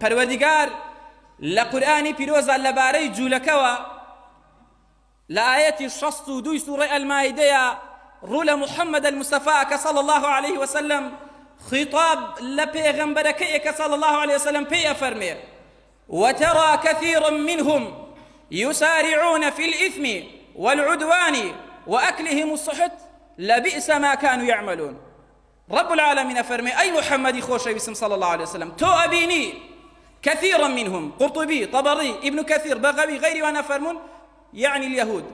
پەروەردیگار لە قورئانی پیرۆزا لەبارەی جوولەکەوە لە ئایەتی 62 سوڕەی ئەلمایدەیە ڕوو لە محەممەد المستەفا کە صلی الله عليه وسلم خطاب لە پێغەمبەرەکەی کە صلی الله عليه وسلم پێی ئەفەرمێ وترى كثيرا منهم يسارعون في الإثم والعدوان وأكلهم السحت لبئس ما كانوا يعملون رب العالمین ئەفەرمێ ئەی محمدی خۆشەویستم صلی اللە علیە وسلم تۆ ئەبینی كثيرا منهم قرطبي طبري ابن كثير بغوي غيري وانا فەرموون يعني اليهود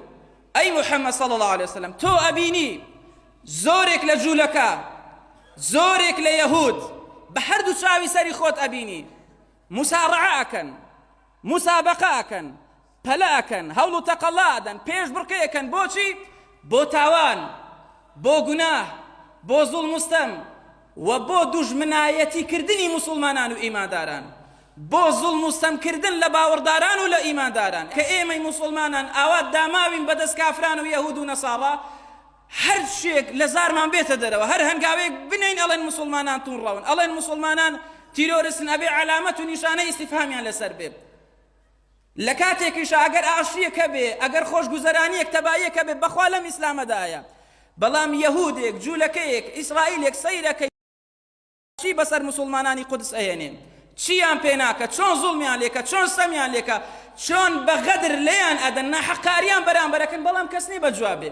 ئەی محمد صلی الله عليه وسلم تۆ ئەبینی زۆرێک لە جوولەکە زۆرێک لە یەهود بە هەردوو چاوی سەری خۆت ئەبینی مساڕعە ئەکەن مسابقە ئەکەن پەلە ئەکەن، هەوڵ و تەقەڵا ئەدەن، پێشبڕکێ ئەکەن، بۆچی؟ بۆ تاوان، بۆ گوناه، بۆ زوڵم و ستەم، و بۆ دوژمنایەتی کردنی موسوڵمانان و ئیمانداران، بۆ زوڵم و ستەم کردن لە باوەڕداران و لە ئیمانداران، کە ئێمەی موسوڵمانان ئاوا داماوین بەدەست کافران و یەهود و نەساڕا، هەر شتێک لە زارمان بێتە دەرەوە، هەر هەنگاوێک بنێین ئەڵێن موسوڵمانان توندڕەون، ئەڵێن موسوڵمانان تیرۆرستن، ئەبێ عەلامەت و نیشانەی ئیستیفهامیان لەسەر بێ. لە کاتێکیشا ئەگەر ئاشتییەک هەبێ، ئەگەر خۆشگوزەرانییەک، تەباییەک هەبێ، بەخوا لەم ئیسلامەدایە. بەڵام یەهودێک، جوولەکەیەک، ئیسرائیلێک سەیرەکەی چی بەسەر موسوڵمانانی قودس ئەهێنێ، چییان پێ ناکە، چۆن زوڵمیان لێکە، چۆن ستەمیان لێکە، چۆن بە غەدر لێیان ئەدەن، ناحەقکارییان بەرامبەر ئەکەن، بەڵام کەس نییە بە جواب بێ.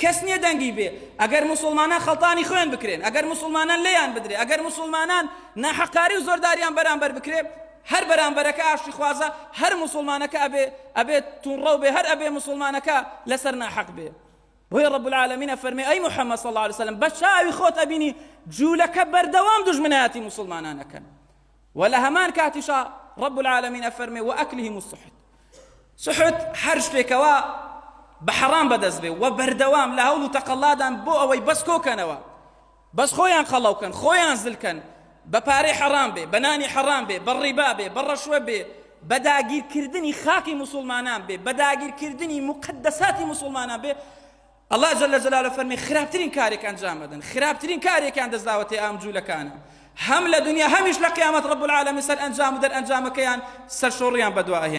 کەس نییە دەنگی بێ. ئەگەر موسوڵمانان خەڵتانی خوێن بکرێن، ئەگەر موسوڵمانان لێیان بدرێ، ئەگەر موسوڵمانان ناحەقکاری و زۆرداریان بەرامبەر بکرێ، هەر بەرامبەرەکە ئاشتیخوازە، هەر موسوڵمانەکە ئەبێ ئەبێ توندڕەو بێ، هەر ئەبێ موسوڵمانەکە لەسەر ناحەق بێ. بۆیە رب العالمین ئەفەرمێ ئەی محمد صلی اللە علیه وسلم بە چاوی خۆت ئەبینی جوولەکە بەردەوام دوژمنایەتی موسوڵمانان ئەکەن و لە هەمان کاتیشا رب العالمین ئەفەرمێ وأکلهم السحت سحت هەر شتێکەوە بە حەڕام بەدەست بێ و بەردەوام لە هەوڵ و تەقەڵادان بۆ ئەوەی بەس کۆکەنەوە بەس خۆیان قەڵەوکەن خۆیان زلکەن بە پارەی حەڕام بێ بە نانی حەڕام بێ بە ڕیبا بێ بە ڕەشوە بێ بە داگیرکردنی خاکی موسڵمانان بێ بە داگیرکردنی موقەدەساتی موسڵمانان بێ اللە جل جلالە فەرمی خراپترین کارێک ئەنجام ئەدەن خراپترین کارێکیان دەستداوەتێ ئەم جوولەکانە هەم لە دنیا هەمیش لە قیامەت رب العالمین سەر ئەنجام و دەرئەنجامەکەیان سەرشۆڕیان بەدوا ئەهێنێ.